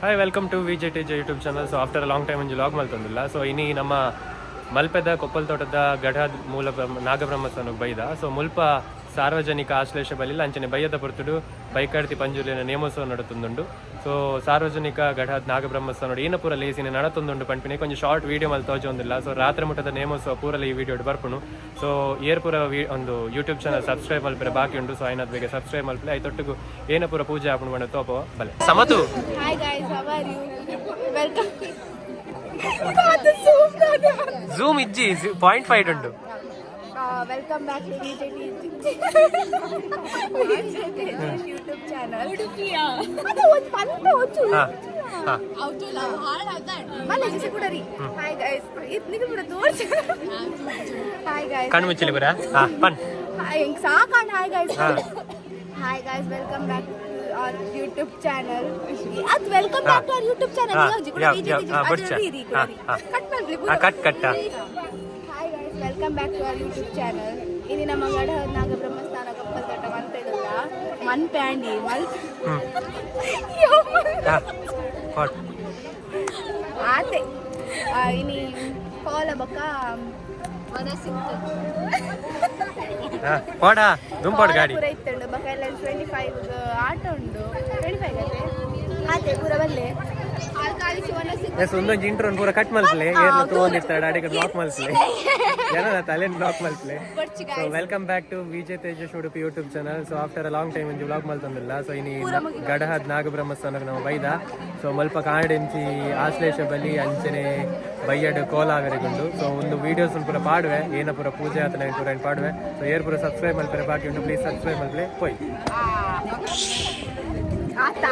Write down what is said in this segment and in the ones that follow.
Hi, welcome to VJ J YouTube channel. So after a long time ಒಂಜಿ vlog ಮಲ್ತೊಂದಿಲ್ಲ. ಸೊ ಇನಿ ನಮ್ಮ ಮಲ್ಪೆದ ಕೊಪ್ಪಲ್ ತೋಟದ ಗಢ ಮೂಲ ನಾಗಬ್ರಹ್ಮಸ್ಥಾನಕ್ಕೆ ಬೈದ. ಸೊ ಮುಲ್ಪ ಸಾರ್ವಜನಿಕ ಆಶ್ಲೇಷ ಬಲಿಲ್ಲ ಅಂಚನೆ ಬಯ್ಯದ ಪೊರ್ತುಡು ಬೈಕಾಡ್ತಿ ಪಂಜುರ್ಲಿನ ನೇಮೋತ್ಸವ ನಡತೊಂದುಂಡು. ಸೊ ಸಾರ್ವಜನಿಕ ಗಢ ನಾಗಬ್ರಹ್ಮಸ್ಥಾನ ಏನ ಪೂರ ಲೇಸಿನ ನಡತೊಂದುಂಡು ಪನ್ಪಿನ ಕೊಂಚ ಶಾರ್ಟ್ ವೀಡಿಯೋ ಮಲ್ತ್ ತೋಜೊಂದಿಲ್ಲ. ಸೊ ರಾತ್ರಿ ಮುಟ್ಟದ ನೇಮೋತ್ಸವ ಪೂರಲ ಈ ವಿಡಿಯೋ ಬರ್ಪುನು. ಸೊ ಏರ್ ಪೂರ ಒಂದು ಯೂಟ್ಯೂಬ್ ಚಾನಲ್ ಸಬ್ಸ್ಕ್ರೈಬ್ ಮಲ್ಪರೆ ಬಾಕಿ ಉಂಡು. ಸೊ ಐನಾದ್ ಬೇಗ ಸಬ್ಸ್ಕ್ರೈಬ್ ಮಲ್ಪಲೆ. ಐತೊಟ್ಟುಗು ಏನ ಪೂರ ಪೂಜೆ ಆಪುಂಡು ಪಂಡ ತೋಪ ಬಲೆ ಸಮತು. Hi guys, how are you? Welcome. Zoom ಇಜ್ಜಿ, 0.5 ಉಂಟು. Welcome back to VJT YouTube channel. ಅದು ಒಂದು ಪಂತ ಒಂಚೂರು. ಹಾ ಹಾ. ಮಲ್ಲ ಜೊತೆ ಕೂಡ ರೀ. ಹಾಯ್ ಗೈಸ್, ಇದು ಕೂಡ ತೋರ್ಸಿ. Hi guys. ಕಣ್ಣು ಮುಚ್ಚಲಿ ಬರ ಹಾ ಪನ್. ಹಾಯ್ ಸಾಕಾಣ. Hi guys. ಹಾ. Hi guys, welcome back to our YouTube channel. ಅದು welcome back to our YouTube channel. ಹಾ, ಕೂಡ ಯಾವ, ವಿಜೆ ಯಾವ, ಹಾ, ಬೊಡ್ಚ. ಹಾ, ಹಾ. ಕಟ್ ಮಾಡ್ಲಿ. ಹಾ, ಕಟ್ ಕಟ್. Hi guys, welcome back to our YouTube channel. ಇಲ್ಲಿ ನಮ್ಮ ಗಡ ನಾಗ ಬ್ರಹ್ಮಸ್ಥಾನ ಕಪ್ಪಲ್ ತೋಟ ಮಲ್ಪೆಡುಲ್ಲ ಮನ್ ಪ್ಯಾಂಡಿ ಮಲ್ ಹಾ ಕೊಟ್. ಆತೆ. ಇನಿ ಕೋಲ ಬೊಕ್ಕ ಹಾ ಪೋಡ ದುಂಪೋಡ್ ಗಾಡಿ. ಪೂರ ಇತ್ತುಂಡು. ಬೊಕ್ಕ ಎಲ್ಲ 25 ಆಟ ಉಂಡು. 25 ಅದೇ ಆತೆ ಪೂರ ಬಲ್ಲೆ. ಎಸ್, ಒಂದೊಂದು ಇಂಟ್ರೋ ಪೂರ ಕಟ್ ಮಲ್ಪಲೆ. ಏರ್ಲ ತಗೊಂಡಿರ್ತಾಳೆ ಅಡಿಗೆ ಬ್ಲಾಕ್ ಮಲ್ಪಲೆ, ಏನದ ತಲೆನ್ block ಮಲ್ಪಲೆ. So welcome back to Vijay Tejas Udupi YouTube channel. So after a long time ಒಂಜಿ ವ್ಲಾಗ್ ಮಲ್ತೊಂದಿಲ್ಲ. ಸೊ ಇನಿ ಗಡಹದ್ ನಾಗಬ್ರಹ್ಮಸ್ಥಾನಕ್ಕೆ ನಾವು ಬೈದ. ಸೊ ಮಲ್ಪ ಕಾಂಡೆಂಚಿ ಆಶ್ಲೇಷ ಬಲಿ ಅಂಚನೆ ಬಯ್ಯಡ್ ಕೋಲಾವೆರೆಗುಂಡು. ಸೊ ಒಂದು ವೀಡಿಯೋಸ್ ಪೂರ ಪಾಡುವೆ, ಏನ ಪೂರ ಪೂಜೆ ಆತನ ಪೂರ ಏನ್ ಪಾಡುವೆ. ಸೊ ಏರ್ ಪೂರ ಸಬ್ಸ್ಕ್ರೈಬ್ ಮಲ್ಪರೆ ಬಾಕಿ ಉಂಟು, ಪ್ಲೀಸ್ ಸಬ್ಸ್ಕ್ರೈಬ್ ಮಲ್ಪಲೆ ಪೋಯ್. ಆತ.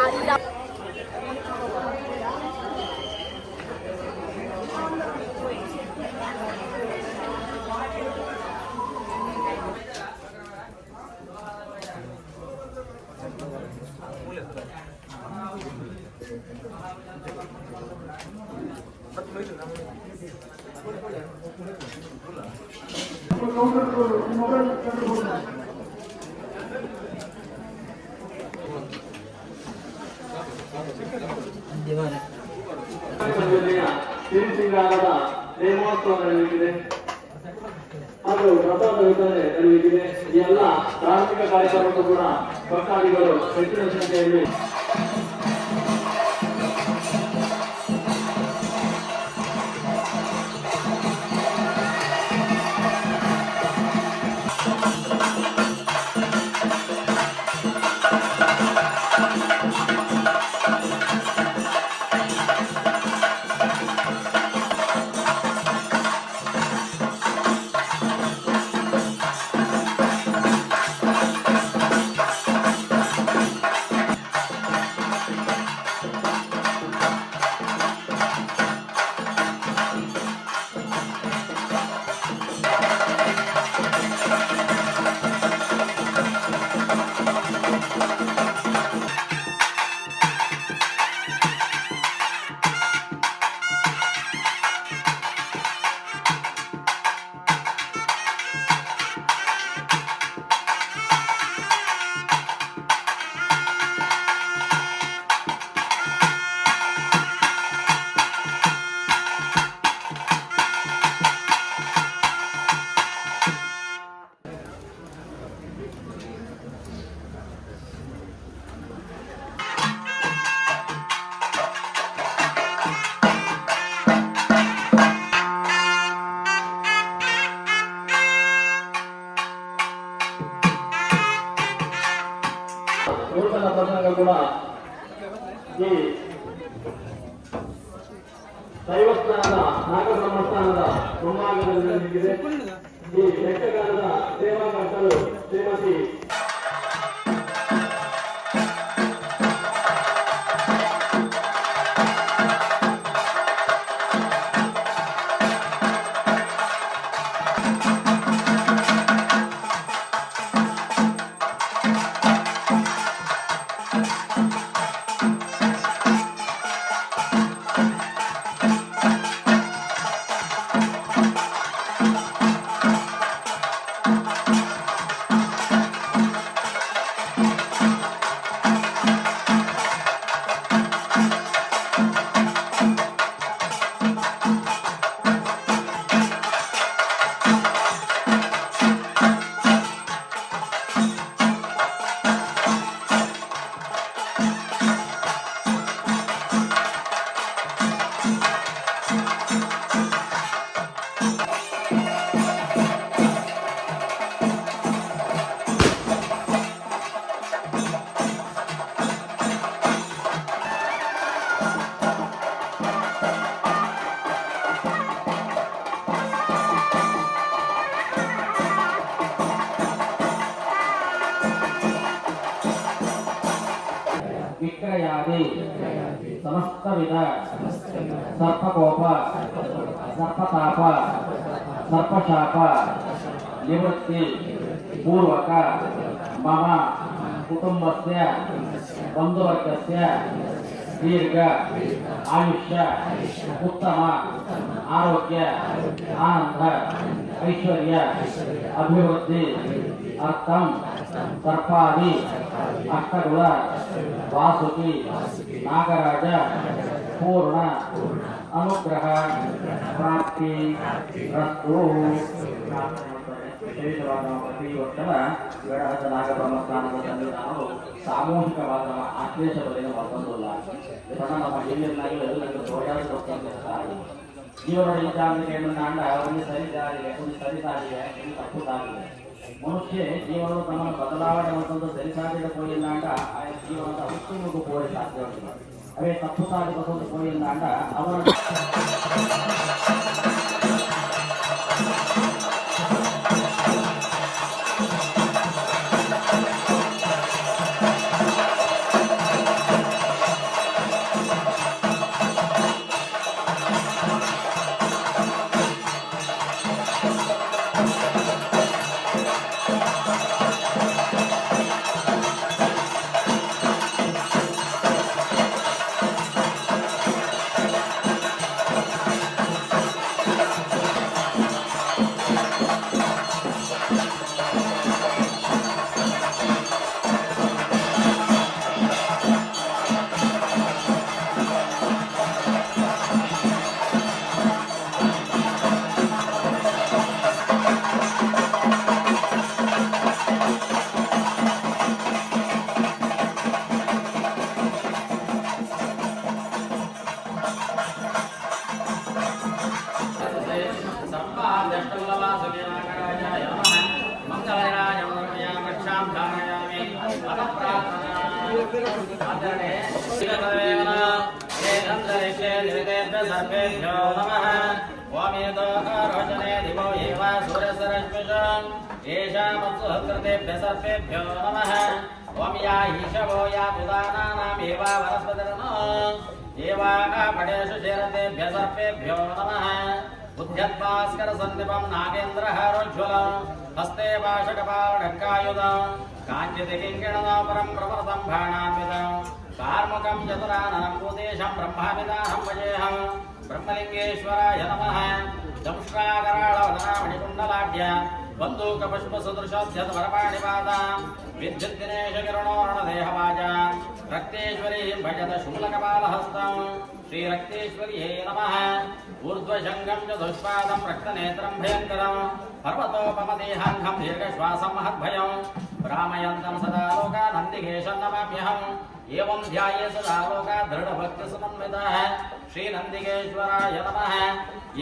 ಜಿಲ್ಲೆಯ ತಿರುಚಿಂಗಾರದ ನೇಮೋತ್ಸವ ನಡೆಯಲಿದೆ ಹಾಗೂ ಪ್ರಸಾದ ವಿತರಣೆ ನಡೆಯಲಿದೆ. ಈ ಎಲ್ಲ ಧಾರ್ಮಿಕ ಕಾರ್ಯಕ್ರಮಕ್ಕೂ ಕೂಡ ಭಕ್ತಾದಿಗಳು ಹೆಚ್ಚಿನ ಸಂಖ್ಯೆಯಲ್ಲಿ ನೂತನ ಪ್ರಸಂಗ ಕೂಡ ಈ ದೈವಸ್ಥಾನದ ನಾಗಬ್ರಹ್ಮಸ್ಥಾನದ ಮುಂಭಾಗದಲ್ಲಿ ನಡೆಯಲಿದೆ. ಈ ಯಕ್ಷಗಾನದ ಸೇವಾಕರ್ತರು ಶ್ರೀಮತಿ ಇತ್ಯಾದಿ ಸಮಸ್ತವಿಧ ಸರ್ಪಕೋಪ, ಸರ್ಪತಾಪ, ಸರ್ಪಶಾಪ ನಿವೃತ್ತಿ ಪೂರ್ವಕ ಮಮ ಕುಟುಂಬಸ್ಯ ಬಂಧುವರ್ಗಸ್ಯ ದೀರ್ಘ ಆಯುಷ್ಯ, ಉತ್ತಮ ಆರೋಗ್ಯ, ಆನಂದ, ಐಶ್ವರ್ಯ ಅಭಿವೃದ್ಧಿ ಅರ್ಥಂ ಸರ್ಪಾದಿ ಅಷ್ಟಗುಣ ವಾಸುಕಿ ನಾಗರಾಜ ಪೂರ್ಣ ಅನುಗ್ರಹ ಪ್ರಾಪ್ತಿ ರಸ್ತು. ವಿಶೇಷವಾದ ಪ್ರತಿ ವರ್ಷದ ಗಡಹದ ನಾಗಬ್ರಹ್ಮಸ್ಥಾನದ ಸನ್ನಿಧಾನವು ಸಾಮೂಹಿಕವಾದ ಆಶ್ಲೇಷ ಬಲಿಯನ್ನು ಮತ್ತೊಂದಲ್ಲ. ಸಣ್ಣ ನಮ್ಮ ಹಿರಿಯರನ್ನಾಗಿ ಎಲ್ಲರಿಗೂ ದೋಷ ಕೊಡ್ತಂತೆ. ಜೀವನ ಇದ್ದಾಗಲಿಕ್ಕೆ ಅಂಡ ಒಂದು ಸರಿ ದಾರಿಗೆ, ಒಂದು ಸರಿ ದಾರಿಗೆ, ಒಂದು ತಪ್ಪು ದಾರಿಗೆ. ಮನುಷ್ಯ ಜೀವನವು ತಮ್ಮನ್ನು ಬದಲಾವಣೆ ಮತ್ತೊಂದು ಸರಿ ಸಾಧ್ಯತೆ ಪೋಯಿಲ್ಲ ಅಂಡ ಆ ಜೀವನದ ಉತ್ತಮಕ್ಕೂ ಪೋಯ ಸಾಧ್ಯವಿಲ್ಲ. ಅವೇ ತಪ್ಪು ಸಾಧಿ ಬಸೋದು ಪೋಯಿಲ್ಲ ಅಂಡ ಅವರ सर्वेभ्यो नमः। ओमेतो रोचने दिवो एव सूर्यसरश्मिषाम् येषामप्सुहृतेभ्य सर्पेभ्यो नमः। ॐ या ईशवो या उदानानामेव वनस्पतिर्नो एवा पटेषु चेरतेभ्य सर्पेभ्यो नमः। बुद्ध्यद्भास्करसन्निभं नागेन्द्रहारोज्ज्वलं हस्ते पाशकपालढक्कायुधं काञ्चितिकिङ्किणदापरं प्रवरतं भाणान्वितं कार्मुकं चतुराननं भूतेशं ब्रह्माभिदाहं भजेऽहं ब्रह्मलिङ्गेश्वराय नमः। दंष्ट्राकराळवदनामणिकुण्डलाढ्य बन्धूकपुष्पसदृशोऽध्यतवरपाणिपादां विद्युद्दिनेशकिरणोरणदेहवाजा रक्तेश्वरीं भजत शूलकपालहस्तं श्रीरक्तेश्वर्यै नमः। ऊर्ध्वशङ्गं च दुष्पादं रक्तनेत्रं भयङ्करं पर्वतोपमदेहाङ्घं दीर्घश्वासं महद्भयं भ्रामयन्तं सदा लोका नन्दिकेशं नमाम्यहम्। एवं ध्याये सदा लोका दृढभक्तिसमन्वितः श्रीनन्दिकेश्वराय नमः।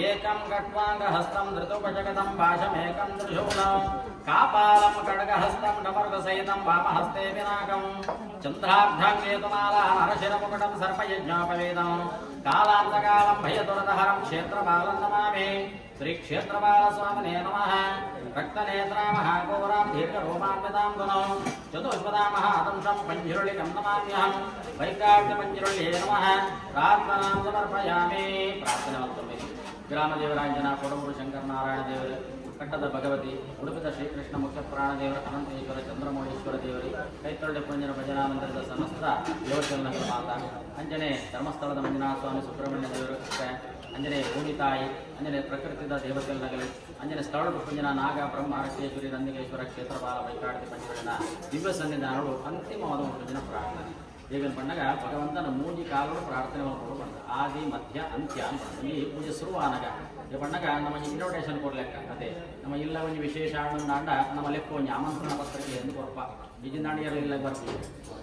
एकं कट्वाङ्गहस्तं धृतुपजगतं पाशमेकं त्रिशूलं कापालं खड्गहस्तं डमरुकसहितं वामहस्ते पिनाकं चन्द्रार्धाङ्गेतुमाला नरशिरमुकुटं सर्पयज्ञोपवेदं कालान्तकालं भयदुरतहरं क्षेत्रपालं नमामि। श्रीक्षेत्रपालस्वामिने नमः। रक्तनेत्रा महाघोरां दीर्घरोमान्वितां गुणं चतुष्पदा महादंशं पञ्जुरुलिकं नमाम्यहं वैकाग्रपञ्जुरुल्ये नमः। ಪ್ರಾರ್ಥನಾಂ ಸಮರ್ಪಯಾಮಿ. ಪ್ರಾರ್ಥನೆ ಮತ್ತೊಮ್ಮೆ. ಗ್ರಾಮದೇವರಾಂಜನ ಕೊಡವೂರು ಶಂಕರನಾರಾಯಣ ದೇವರು, ಕಟ್ಟದ ಭಗವತಿ, ಉಡುಪಿದ ಶ್ರೀಕೃಷ್ಣ ಮುಖ್ಯ ಪ್ರಾಣದೇವರ, ಅನಂತೇಶ್ವರ ಚಂದ್ರಮೌಳೀಶ್ವರ ದೇವರಿ, ಕೈತೊಳ್ಳೆ ಪುಂಜನ ಭಜನಾ ಮಂದಿರದ ಸಮಸ್ತ ದೇವಚಲನಗಳ ಮಾತ, ಅಂಜನೆ ಧರ್ಮಸ್ಥಳದ ಮಂಜುನಾಥ ಸ್ವಾಮಿ, ಸುಬ್ರಹ್ಮಣ್ಯ ದೇವರು, ಅಂಜನೆ ಭೂಮಿ ತಾಯಿ, ಅಂಜನೆ ಪ್ರಕೃತಿದ ದೇವತೆಲ್ನಗಲಿ, ಅಂಜನೆ ಸ್ಥಳ ಪುಂಜನ ನಾಗ ಬ್ರಹ್ಮ ರಕ್ತೇಶ್ವರಿ ನಂದಿಕೇಶ್ವರ ಕ್ಷೇತ್ರಪಾಲ ವೈಕಾಡ್ತಿ ಪಂಚಗಳಿನ ದಿವ್ಯ ಸನ್ನಿಧಾನಗಳು ಅಂತಿಮವಾದ ಒಂದು ದಿನ ಪ್ರಾರ್ಥನೆ. ದೇವನ ಪಂಡಗ ಭಗವಂತನ ಮೂಜಿ ಕಾಲುಗಳು ಪ್ರಾರ್ಥನೆ ಮಾಡ್ಕೊಂಡು ಬಂದ ಆದಿ ಮಧ್ಯ ಅಂತ್ಯ ಅಂತ. ಈ ಪೂಜೆ ಶುರುವಾನಗ ಈ ಪಂಡಗ ನಮ್ಮ ಇನ್ವಿಟೇಷನ್ ಕೊಡ್ಲೆಕ್ಕ ಅದೇ ನಮ್ಮ ಇಲ್ಲ ಒಂಜಿ ವಿಶೇಷ ಆಂಡ ನಮ್ಮ ಲೆಕ್ಕ ಒಂಜಿ ಆಮಂತ್ರಣ ಪತ್ರಿಕೆ ಎಂದು ಕೊರ್ಪ. ಬಿಜಿನಾಡಿಯರು ಇಲ್ಲ ಬರ್ಪೂಜೆ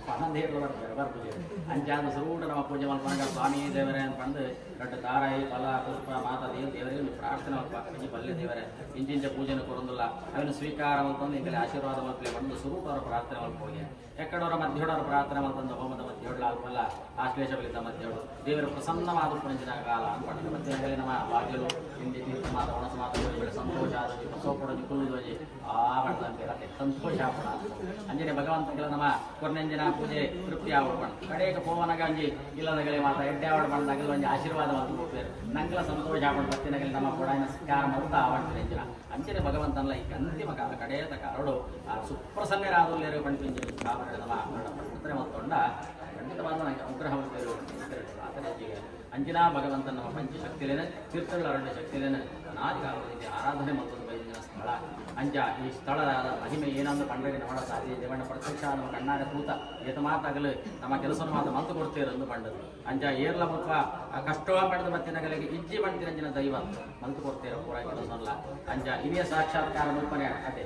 ಪನ್ನೊಂದು ಬರ್ತಾರೆ ಬರ್ಪೂಜೆ. ಅಂಚಾದ ಸುರೂಟ ನಮ್ಮ ಪೂಜೆ ಮಲ್ಪನಗ ಸ್ವಾಮಿ ದೇವರೇ ಅಂತ ಬಂದು ದೊಡ್ಡ ತಾರಾಯಿ ಫಲ ಪುಷ್ಪ ಮಾತ ದೇವರಿಗೆ ಪ್ರಾರ್ಥನೆ ಮಲ್ಪ. ಒಂಜಿ ಬಲ್ಲೆ ದೇವರೇ, ಇಂಚಿಂಚ ಪೂಜೆನ ಕೊರೊಂದುಲ್ಲ, ಅವನ ಸ್ವೀಕಾರ ಮಲ್ತೊಂದು ಇಂಕಲೆ ಆಶೀರ್ವಾದ ಮಲ್ಪಲೆ ಬಂದು ಸುರೂಟ ಅವರ ಪ್ರಾರ್ಥನೆ ಮಲ್ಪ ಹೋಗಿ. ಎಕ್ಕಡವರ ಮಧ್ಯೊಡವರ ಪ್ರಾರ್ಥನೆ ಮಲ್ತಂದು ಹೋಮದ ಮಧ್ಯೊಡ್ಲ ಅಲ್ಪಲ್ಲ ಆಶ್ಲೇಷ ಬಲಿತ ಮಧ್ಯೊಡು ದೇವರ ಪ್ರಸನ್ನವಾದ ಪುಣಂಚಿನ ಕಾಲ ಅನ್ಪಂಡ. ಮಧ್ಯದಲ್ಲಿ ನಮ್ಮ ಬಾಗಿಲು ತಿಂಡಿ ತೀರ್ಥ ಮಾತ ಒಣಸು ಮಾತ ಬೆಳೆ ಸಂತೋಷ ಆದಜಿ ಸೋಪಡೋಜಿ ಕುಲ್ಲುದೋಜಿ ಆ ಬಡ್ದಂತೆ ಸಂತೋಷ ಆಪಣ. ಅಂಜನೆ ಅಂಚನೆ ಭಗವಂತಗಳ ನಮ್ಮ ಕೊರ್ನೆಂಜಿನ ಪೂಜೆ ತೃಪ್ತಿ ಆವಡ್ ಕಡೆಗೆ ಪೋವನಗ ಒಂಜಿ ಇಲ್ಲದಗಲೆ ಮಾತ ಎಡ್ಡೆ ಆವಡ್ ಬಂದಾಗಲ ಒಂಜಿ ಆಶೀರ್ವಾದ ಮಲ್ತು ಹೋಗ್ತಾರೆ ನಂಗಲ ಸಂತೋಷ ಆವಡ್ ಬತ್ತಿನಗಲಿ ನಮ್ಮ ಕೊಡಾಯಿನ ಸ್ಕಾರ ಮಲ್ತ ಆವಡ್ತಿನ ಅಂಚನೆ ಭಗವಂತನ ಈ ಅಂತಿಮ ಕಾಲ ಕಡೆಯದ ಕಾಲಡು ಆ ಸುಪ್ರಸನ್ನರಾದುಲ್ಲೇರು ಪಂಪಿಂಜಿ ನಮ್ಮ ಪ್ರಾರ್ಥನೆ ಮಲ್ತೊಂಡ ಖಂಡಿತವಾದ ನನಗೆ ಅನುಗ್ರಹ ಆತನಿಗೆ ಅಂಜಿನಾ ಭಗವಂತನ ನಮ್ಮ ಪಂಚಶಕ್ತಿಲೇನೆ ತೀರ್ಥಗಳ ಅರಣ್ಯ ಶಕ್ತಿಲೇನೆ ಅನಾದಿ ಕಾಲದಲ್ಲಿ ಆರಾಧನೆ ಮತ್ತೊಂದು ಬೈದಿನ ಸ್ಥಳ. ಅಂಚ ಈ ಸ್ಥಳದ ಮಹಿಮೆ ಏನಂದ್ರೆ ಪಂಡರಿಗೆ ನಮ್ಮಡ ಸಾಧ್ಯ ದೇವಣ್ಣ ಪ್ರತ್ಯಕ್ಷ ನಮ್ಮ ಕಣ್ಣಾರೆ ತೂತ ಏತ ಮಾತಾಗಲು ನಮ್ಮ ಕೆಲಸ ಮಾತ ಮಲ್ತು ಕೊಡ್ತೀರಂದು ಪಂಡದು. ಅಂಚ ಏರ್ಲ ಮುಖ ಕಷ್ಟವ ಪಡೆದ ಮತ್ತಿನಗಲಿಗೆ ಇಜ್ಜಿ ಬಂತಿರಂಜಿನ ದೈವ ಮಲ್ತು ಕೊಡ್ತೀರ ಪೂರ ಕೆಲಸ. ಅಂಚ ಹಿರಿಯ ಸಾಕ್ಷಾತ್ಕಾರ ಮುಲ್ಪನೆ ಅದೇ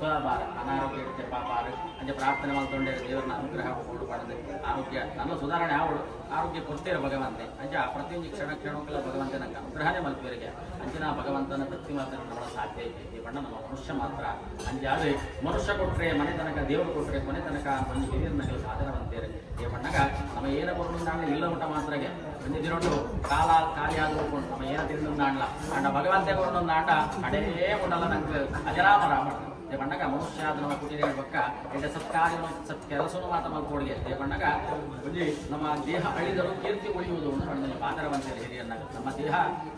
ಬಾರ ಅನಾರೋಗ್ಯ ಇರುತ್ತೆ ಪಾಪಾರು. ಅಂಚ ಪ್ರಾರ್ಥನೆ ಮಲ್ತೊಂಡೆ ದೇವರನ್ನ ಅನುಗ್ರಹ ಕೊಡು ಪಡೆದು ಆರೋಗ್ಯ ನನ್ನ ಸುಧಾರಣೆ ಆವಡು ಆರೋಗ್ಯ ಕೊಡ್ತೀರ ಭಗವಂತೆ. ಅಂಚ ಪ್ರತಿಯೊಂದು ಕ್ಷಣ ಕ್ಷಣಕ್ಕೆಲ್ಲ ಭಗವಂತ ನಂಗೆ ಅನುಗ್ರಹನೇ ಮಲ್ಪೇರಿಗೆ. ಅಂಚಿನ ಭಗವಂತನ ಪ್ರತಿ ಮಾತ್ರ ನಮ್ಮ ಸಾಧ್ಯ ಐತೆ. ಈ ಬಣ್ಣ ನಮ್ಮ ಮನುಷ್ಯ ಮಾತ್ರ. ಅಂಚಾದ್ರೆ ಮನುಷ್ಯ ಕೊಟ್ಟರೆ ಮನೆ ತನಕ, ದೇವರು ಕೊಟ್ಟರೆ ಕೊನೆ ತನಕ ಒಂದು ಹಿರಿಯರ ಸಾಧನವಂತೇರೆ. ಈ ಬಣ್ಣಗ ನಮ್ಮ ಏನ ಕೊಟ್ಟು ಇಲ್ಲ ಊಟ ಮಾತ್ರಗೆ ಒಂದು ದಿನೊಂಡು ಕಾಲ ಖಾಲಿ ಆದ ಹೋಗ್ಕೊಂಡು ನಮ್ಮ ಏನ ತಿಂದು ಅಂಡ ಭಗವಂತೆ ಕೊಟ್ಟು ಅಂಡ ಅಡೇ ಉಂಡಲ್ಲ ನಂಗೆ ಅಜರಾಮರ. ಬಣ್ಣಗ ಮನುಷ್ಯ ನಮ್ಮ ಕುಟೀರ ಬಕ್ಕ ಎಡ್ಡೆ ಸತ್ಕಾರ್ಯ ಸತ್ ಕೆಲಸನು ಮಾತ ಮಲ್ಕೊಡ್ಗೆ. ಬಣ್ಣಗ ಒಂಜಿ ನಮ್ಮ ದೇಹ ಅಳಿದರು ಕೀರ್ತಿ ಉಳಿಯುವುದು ಅಂತ ಬಣ್ಣದಲ್ಲಿ ಪಾತ್ರವಂತ ಹಿರಿಯನ್ನಾಗ. ನಮ್ಮ ದೇಹ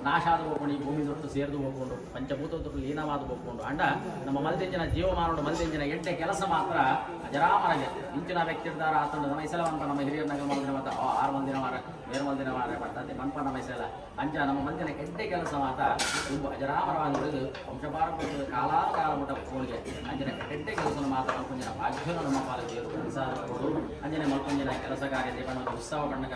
ನಾಶ ಆದ ಹೋಗ್ಕೊಂಡು ಈ ಭೂಮಿ ದೊಟ್ಟು ಸೇರಿದು ಹೋಗ್ಕೊಂಡು ಪಂಚಭೂತ ದೊಟ್ಟು ಲೀನವಾದ ಹೋಗ್ಕೊಂಡು ಅಂಡ ನಮ್ಮ ಮಲ್ದೆಂಜಿನ ಜೀವಮಾನೋಡು ಮಲ್ದೆಂಜಿನ ಎಡ್ಡೆ ಕೆಲಸ ಮಾತ್ರ ಅಜರಾಮರಗೆ. ಇಂಚಿನ ವ್ಯಕ್ತಿ ಇರ್ತಾರ ಆತಂಡು ನಮ್ಮ ಇಸಲ ಮನ್ಪ ನಮ್ಮ ಹಿರಿಯರ್ನಾಗ ಮಲ್ದಿನ ಮಾತ ಆರು ಮಂದಿನ ವಾರ ಬೇರೆ ಮಂದಿನ ವಾರ ಬರ್ತದೆ ಮನ್ಪ ನಮ್ಮ ಇಸಲ. ಅಂಚ ನಮ್ಮ ಮಂದಿನ ಎಡ್ಡೆ ಕೆಲಸ ಮಾತ ತುಂಬ ಅಜರಾಮರವಾಗಿ ವಂಶಪಾರಂಪರ್ಯ ಕಾಲಾನುಕಾಲ ಮಟ್ಟ ಹೋಳಿಗೆ. ಅಂಜನೆ ಎಡ್ಡೆ ಕೆಲಸ ಮಾತ್ರ ಮಲ್ಪಂಜಿನ ಭಾಗ್ಯನ ನಮ್ಮ ಪಾಲ ದೇವರು ಪ್ರಸಾದ ಕೊಡು. ಅಂಜನೆ ಮಲ್ಪಂಜಿನ ಕೆಲಸ ಕಾರ್ಯ ದೇವನ ಒಂದು ಉತ್ಸವ ಬಣ್ಣಗ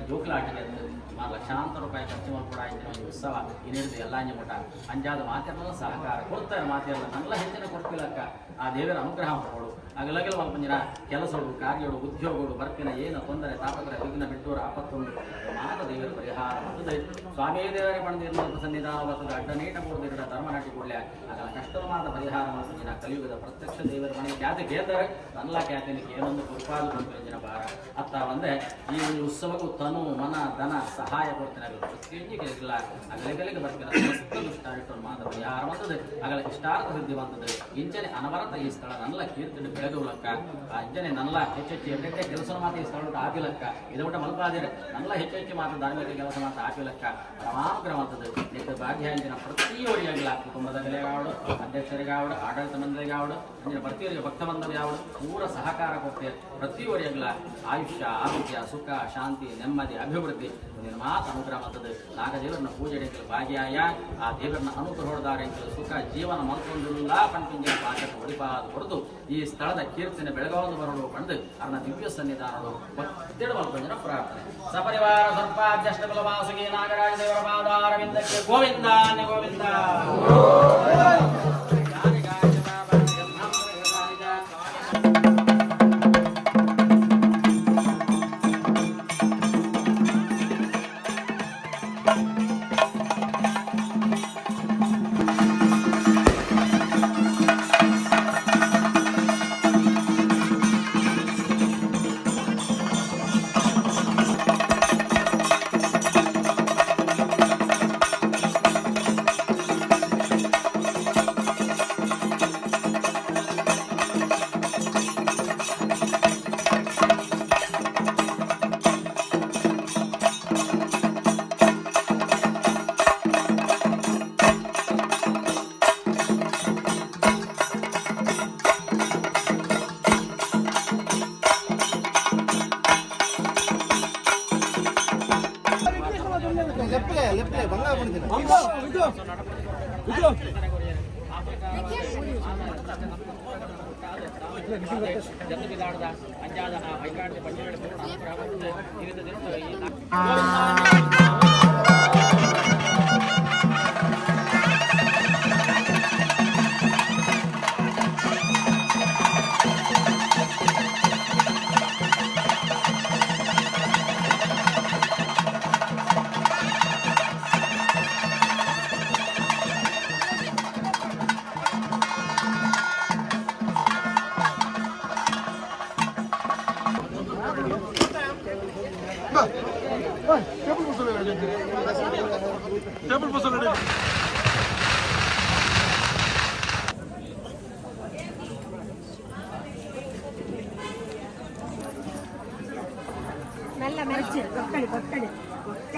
ಜೋಕ್ಲಾಟಿಗೆ ಸುಮಾರು ಲಕ್ಷಾಂತರ ರೂಪಾಯಿ ಖರ್ಚು ಮಲ್ಪಡ ಇಂಜಿನ ಒಂದು ಉತ್ಸವ ಇನ್ನಿಡಿದು ಎಲ್ಲ ಅಂಜೆ ಮಠ ಅಂಜಾದ ಮಾತೆಲ್ಲ ಸಹಕಾರ ಕೊಡ್ತಾರೆ. ಮಾತೆಲ್ಲ ನಲ್ಲ ಹೆಚ್ಚಿನ ಕೊಡ್ತಿಲ್ಲಕ್ಕ ಆ ದೇವರ ಅನುಗ್ರಹ ಕೊಡು. ಅಗಲಗಲ ಮಲ್ಪಂಜಿನ ಕೆಲಸಗಳು ಕಾರ್ಯಗಳು ಉದ್ಯೋಗಗಳು ಬರ್ಪಿನ ಏನು ತೊಂದರೆ ತಾಪತ್ರ ವಿಘ್ನ ಬಿಟ್ಟೂರ ಆಪತ್ತೊಂದು ಮಾತ ದೇವರ ಪರಿಹಾರ ಮಾಡ್ತದೆ. ಸ್ವಾಮಿ ದೇವರೇ ಪಡೆದಿರುವ ಸನ್ನಿಧಾನ ಬರ್ತದೆ. ಅಡ್ಡ ನೀಟ ಕೊಡದಿರಡ ಧರ್ಮ ನಾಟಿ ಕೊಡ್ಲೆ ಅದರ ಕಷ್ಟದ ಮಾತ ಪರಿಹಾರ ಮಾಡ್ತದೆ. ಕಲಿಯುಗದ ಪ್ರತ್ಯಕ್ಷ ದೇವರ ಮನೆ ಖ್ಯಾತಿ ಕೇಂದ್ರ ನಲ್ಲ ಖ್ಯಾತಿನಿಗೆ ಏನೊಂದು ಕೃಪಾದು ಬಂತು ಭಾರ ಅತ್ತ ಒಂದೇ ಈ ಒಂದು ಉತ್ಸವಕ್ಕೂ ತನು ಮನ ಧನ ಸಹಾಯ ಕೊಡ್ತೇನೆ. ಪ್ರತಿಯೊಂದಿಗೆ ಇಲ್ಲ ಅಗಲಗಲಿಗೆ ಬರ್ತೀನಿ ಸಮಸ್ತ ದುಷ್ಟಾರಿಟ್ಟು ಮಾತ ಪರಿಹಾರ ಮಾಡ್ತದೆ. ಅಗಲ ಇಷ್ಟಾರ್ಥ ಸಿದ್ಧಿ ಬಂತದೆ. ಇಂಚನೆ ಅನವರತ ಈ ಸ್ಥಳ ನಲ್ಲ ಕೀರ್ತಿ ಬೆಳಗುಲಕ್ಕ. ಆ ಇಂಚನೆ ನಲ್ಲ ಹೆಚ್ಚೆಚ್ಚು ಎಡ್ಡೆಡ್ಡೆ ಕೆಲಸ ಮಾತು ಈ ಸ್ಥಳ ಆಪಿಲಕ್ಕ. ಇದು ಊಟ ಮಲ್ಪಾದಿರ ನಲ್ಲ ಹೆಚ್ಚೆಚ್ಚು ಮಾತು ಧಾರ್ಮಿಕ ಕೆಲಸ ಮಾತು ಆಪಿಲಕ್ಕ ಪರಮಾನುಗ್ರಹ ಮಾಡ್ತದೆ. ನಿತ್ಯ ಭಾಗ್ಯ ಅಂಜಿನ ಪ್ರತಿಯೊರಿಯಾಗಿಲ್ಲ ಕುಟುಂಬದ ಬೆಲೆಗಾವಡು ಅಧ್ಯಕ್ಷರಿಗಾವಡು ಆಡಳಿತ ಮಂಡಳಿಗಾವಡು ಅಂಜಿನ ಪ್ರತಿಯೊರಿಗೆ ಭಕ್ತ ಬಂಧುಗಾವಡು ಪೂರ ಸಹಕಾರ ಕೊಡ್ತೇವೆ. ಪ್ರತಿಯೊರಿಯಾಗಲ ಆಯುಷ್ಯ ಆರೋಗ್ಯ ಸುಖ ಶಾಂತಿ ನೆಮ್ಮದಿ ಅಭಿವೃದ್ಧಿ ಒಂದಿನ ಮಾತು ಅನುಗ್ರಹ ಮಾಡ್ತದೆ. ನಾಗದೇವರನ್ನ ಪೂಜೆ ಭಾಗ್ಯಾಯ ಆ ದೇವರನ್ನ ಅನುಗ್ರಹ ಸುಖ ಜೀವನ ಮಲ್ಕೊಂದಿಲ್ಲ ಪಂಪಿಂಜಿನ ಪಾಠ ಒಡಿಪಾದ ಹೊಡೆದು ಈ ಸ್ಥಳದ ಕೀರ್ತನೆ ಬೆಳಗಾವದು ಬರಲು ಪಂಡು ಅರ್ಣ ದಿವ್ಯ ಸನ್ನಿಧಾನಗಳು ಒತ್ತೆಡು ಮಲ್ಕೊಂದಿನ ಪ್ರಾರ್ಥನೆ. ಸಪರಿವಾರ ಸರ್ಪಾಧ್ಯಕ್ಷ ಬಲವಾಸುಗಿ ನಾಗರಾಜ ದೇವರ ಪಾದಾರವಿಂದಕ್ಕೆ ಗೋವಿಂದ ಗೋವಿಂದ.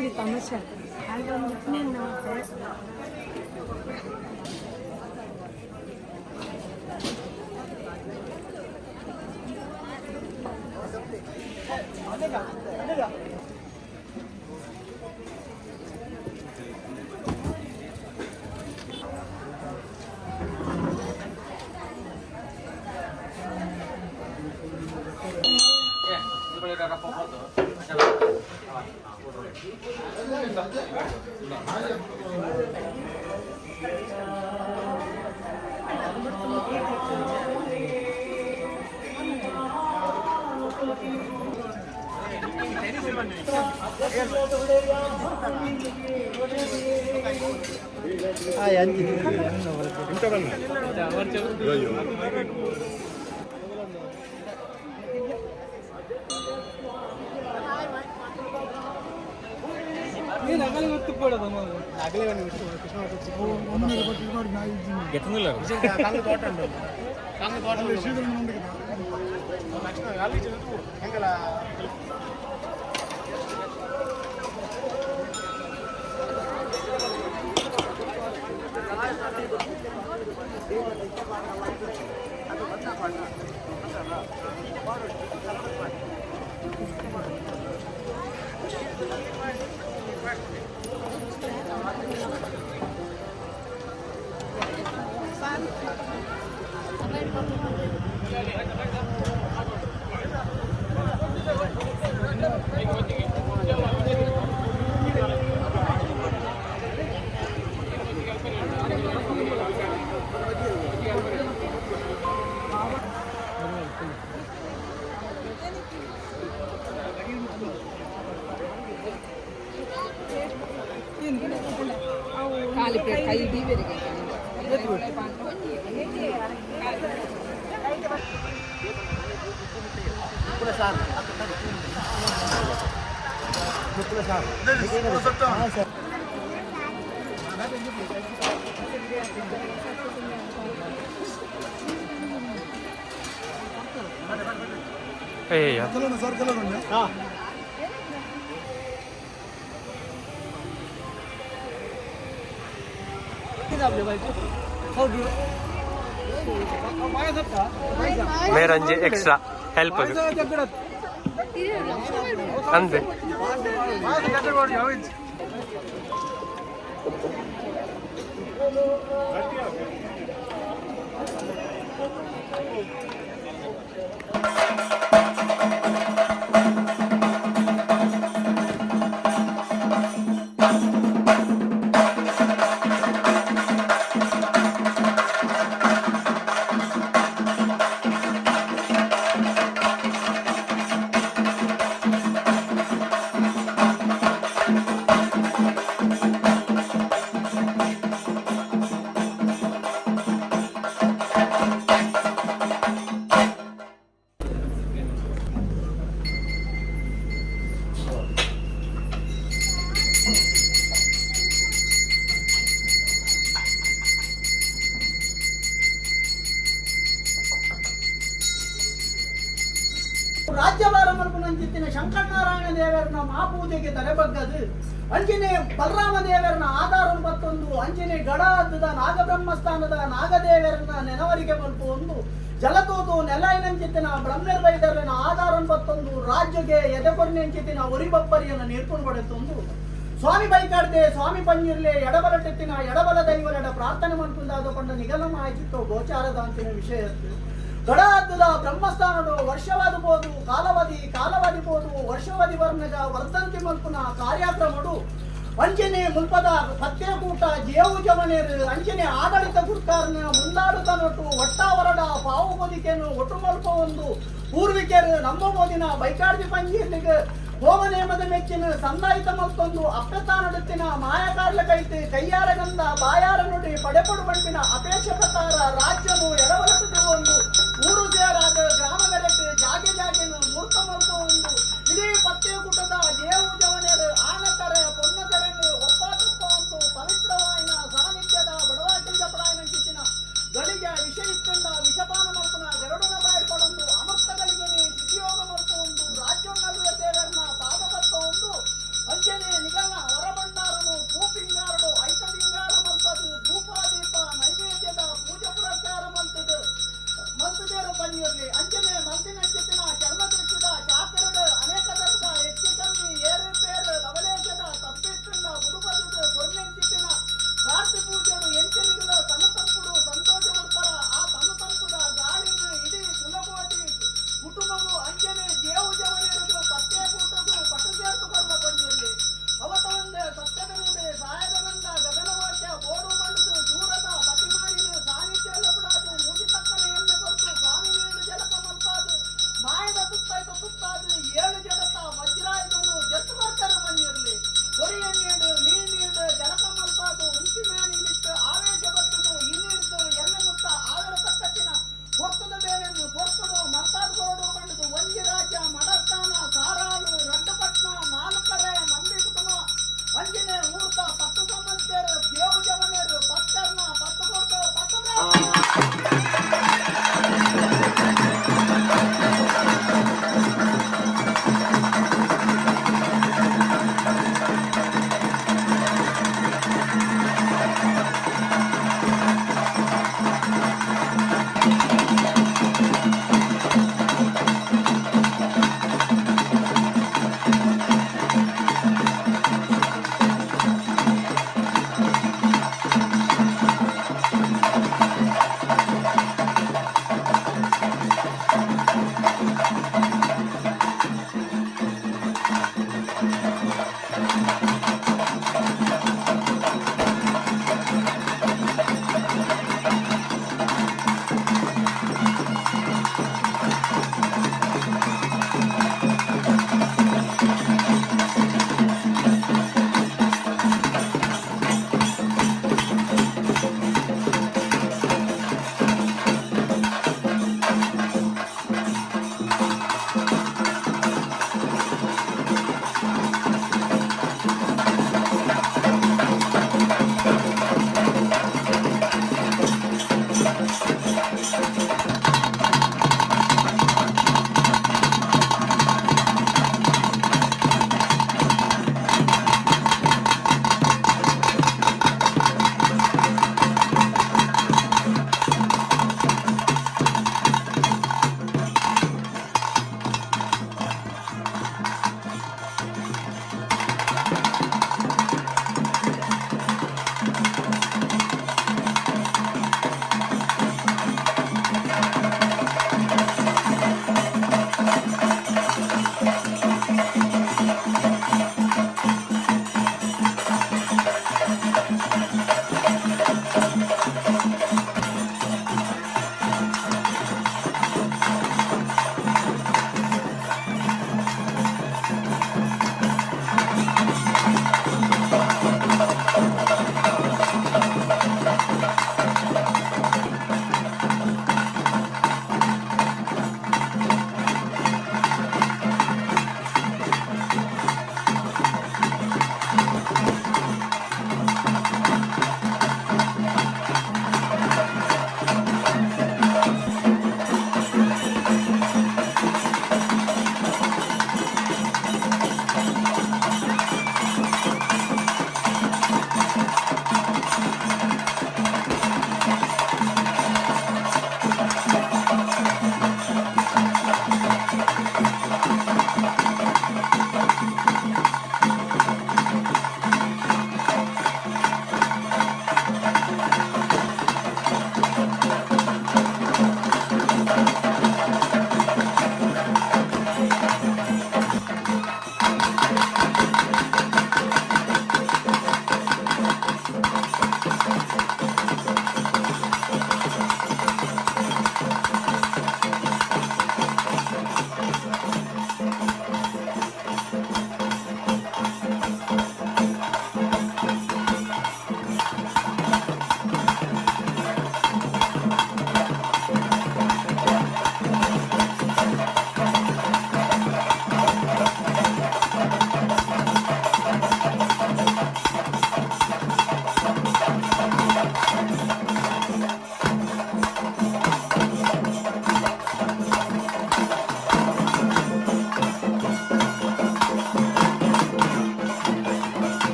ಖಲಿ ತಮಾಷೆ ಆಗ ಒಂದು ಅಯ್ಯಯ್ಯೋ. ಮೇರಂಜಿ ಎಕ್ಸ್ಟ್ರಾ ಹೆಲ್ಪ್ ಅದು ಅಂದೆ. ರಾಜ್ಯಭಾರ ಮಲ್ಪುನಂಚಿತ್ತಿನ ಶಂಕರನಾರಾಯಣ ದೇವರನ ಮಹಾಪೂಜೆಗೆ ತಲೆಬಗ್ಗದು ಅಂಜನೆ ಬಲರಾಮ ದೇವರನ ಆಧಾರ ಮತ್ತೊಂದು ಅಂಜನೆ ಗಡಾದದ ನಾಗಬ್ರಹ್ಮಸ್ಥಾನದ ನಾಗದೇವರನ ನೆನವರಿಗೆ ಮಲ್ಪು ಒಂದು ಜಲತೋದು ನೆಲೈನಂಚಿತ್ತಿನ ಬ್ರಹ್ಮರ್ವೈದರನ ಆಧಾರ ಮತ್ತೊಂದು ರಾಜ್ಯಗೆ ಎದೆಕೊರ್ನೆಂಚಿತ್ತಿನ ಒರಿಬಪ್ಪರಿಯನ್ನು ನೀರ್ಕೊಂಡು ಪಡೆತೊಂದು ಸ್ವಾಮಿ ಬೈಕಾಡ್ದೆ ಸ್ವಾಮಿ ಪಂಜಿರ್ಲೆ ಎಡಬಲಟೆತ್ತಿನ ಎಡಬಲ ದೈವರೆಡ ಪ್ರಾರ್ಥನೆ ಮನ್ಪುಂದಾದ ನಿಗಲಮ ಆಯ್ತಿತ್ತು ಗೋಚಾರದಾಂತಿನ ವಿಷಯತ್ತು. ಗಡಾದ್ದದ ಬ್ರಹ್ಮಸ್ಥಾನಡು ವರ್ಷವಾದ ಬೋದು ಕಾಲವಧಿ ಕಾಲವಧಿ ಬೋದು ವರ್ಷವಧಿ ವರ್ಣಗ ವರ್ಧಂತಿ ಮಲ್ಪುನ ಕಾರ್ಯಕ್ರಮಡು ಅಂಜನೆ ಮುಲ್ಪದ ಪತ್ತೆಕೂಟ ಜೇವು ಜವನೇರು ಅಂಜನೆ ಆಡಳಿತ ಗುರ್ಕಾರನ ಮುಂದಾಡುತನೊಟ್ಟು ಒಟ್ಟಾವರಡ ಪಾವು ಬದಿಕೆನು ಒಟ್ಟು ಮಲ್ಪ ಒಂದು ಪೂರ್ವಿಕರು ನಮ್ಮ ಮೋದಿನ ಬೈಕಾಡ್ದಿ ಪಂಜೀರ್ಲಿಗೆ ಹೋಮನೇಮದ ಮೆಚ್ಚಿನ ಸಂದಾಯಿತ ಮತ್ತೊಂದು ಅಪ್ಪೆತಾನಡುತ್ತಿನ ಮಾಯಕಾರ್ಲ ಕೈತು ಕೈಯಾರ ಗಂಧ ಬಾಯಾರ ನುಡಿ ಪಡೆಪಡು ಬಂಪಿನ ಅಪೇಕ್ಷೆ ಪ್ರಕಾರ ರಾಜ್ಯನು ಎಡವಲಟು ಒಂದು ಊರು ಸೇರಾದ ಗ್ರಾಮಗರೆಟ್ಟು ಜಾಗೆ ಜಾಗೆನು ಮೂರ್ತ ಮಲ್ಪ ಒಂದು ಇಡೀ ಪತ್ತೆಕೂಟದ ಜೇವು ಜವನೇರು ಆನತರೆ ಪೊನ್ನತರೆನು ಒಪ್ಪಾತುಪ್ಪ ಒಂದು ಪವಿತ್ರವಾಯಿನ ಸಾನ್ನಿಧ್ಯದ ಬಡವಾಕಿಂಜ ಪ್ರಾಯನ ಚಿತ್ತಿನ ಗಳಿಗೆ ವಿಷ ಇತ್ತಂಡ ವಿಷಪಾನ ಮಲ್ಪನ ಗರುಡನ ಬಾಯಿ ಪಡೊಂದು ಅಮೃತಗಳಿಗೆ ಸಿದ್ಧಿಯೋಗ ಮಲ್ಪ ಒಂದು ರಾಜ್ಯನ್ನಲ್ವ ದೇವರನ್ನ ಪಾದಪತ್ತ ಒಂದು ಅಂಜನೆ ನಿಗಲ್ನ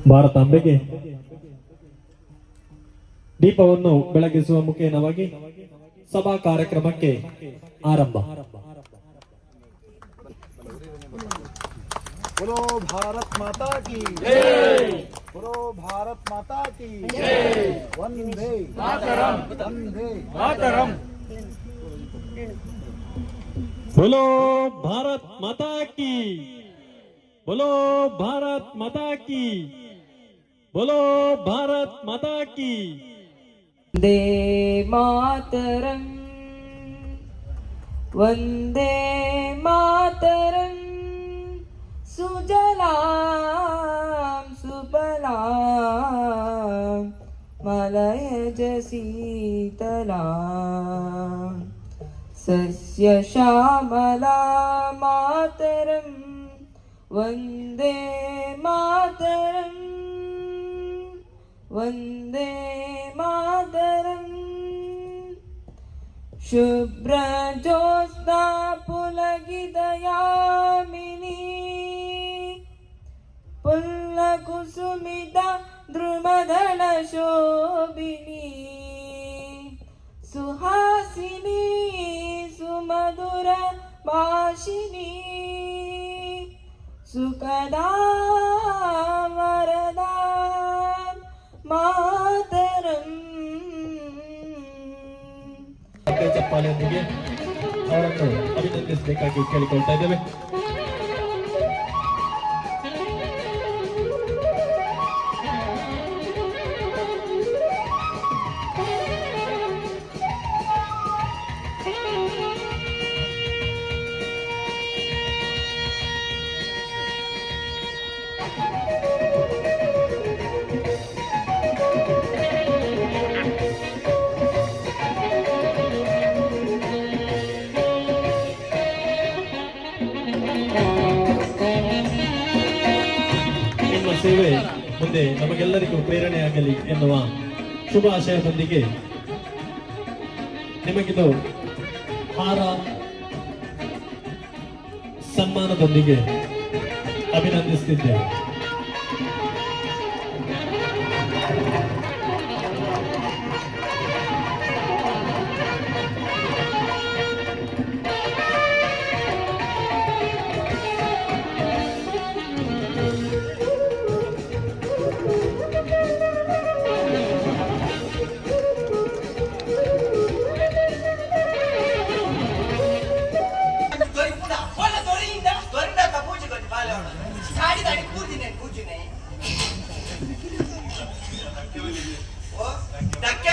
ಭಾರತಾಂಬೆಗೆ ದೀಪವನ್ನು ಬೆಳಗಿಸುವ ಮುಖೇನವಾಗಿ ಸಭಾ ಕಾರ್ಯಕ್ರಮಕ್ಕೆ ಆರಂಭ. बोलो भारत माता की जय। बोलो भारत माता की जय। वंदे मातरम, वंदे मातरम। बोलो भारत माता की, बोलो भारत माता की, बोलो भारत माता की। वन्दे मातरम्, वन्दे मातरम्। सुजलां सुफलां मलयज शीतलां सस्यश्यामला मातरम्, वन्दे मातरम्, वन्दे मातरम्। शुभ्रज्योत्स्ना पुलकितयामिनी पुल्लकुसुमिता द्रुमदलशोभिनी सुहासिनी सुमधुर भाषिणी सुखदा वरदा मातरम्। ಚಪ್ಪಾಳೆಯೊಂದಿಗೆ ಅವರನ್ನು ಅಭಿನಂದಿಸಬೇಕಾಗಿ ಕೇಳಿಕೊಳ್ತಾ ಇದ್ದೇವೆ. ನಿಮ್ಮ ಸೇವೆ ಮುಂದೆ ನಮಗೆಲ್ಲರಿಗೂ ಪ್ರೇರಣೆಯಾಗಲಿ ಎನ್ನುವ ಶುಭ ಆಶಯದೊಂದಿಗೆ ನಿಮಗಿದು ಹಾರ ಸನ್ಮಾನದೊಂದಿಗೆ ಅಭಿನಂದಿಸುತ್ತಿದ್ದೇವೆ. ಧಕ್ಕೆ.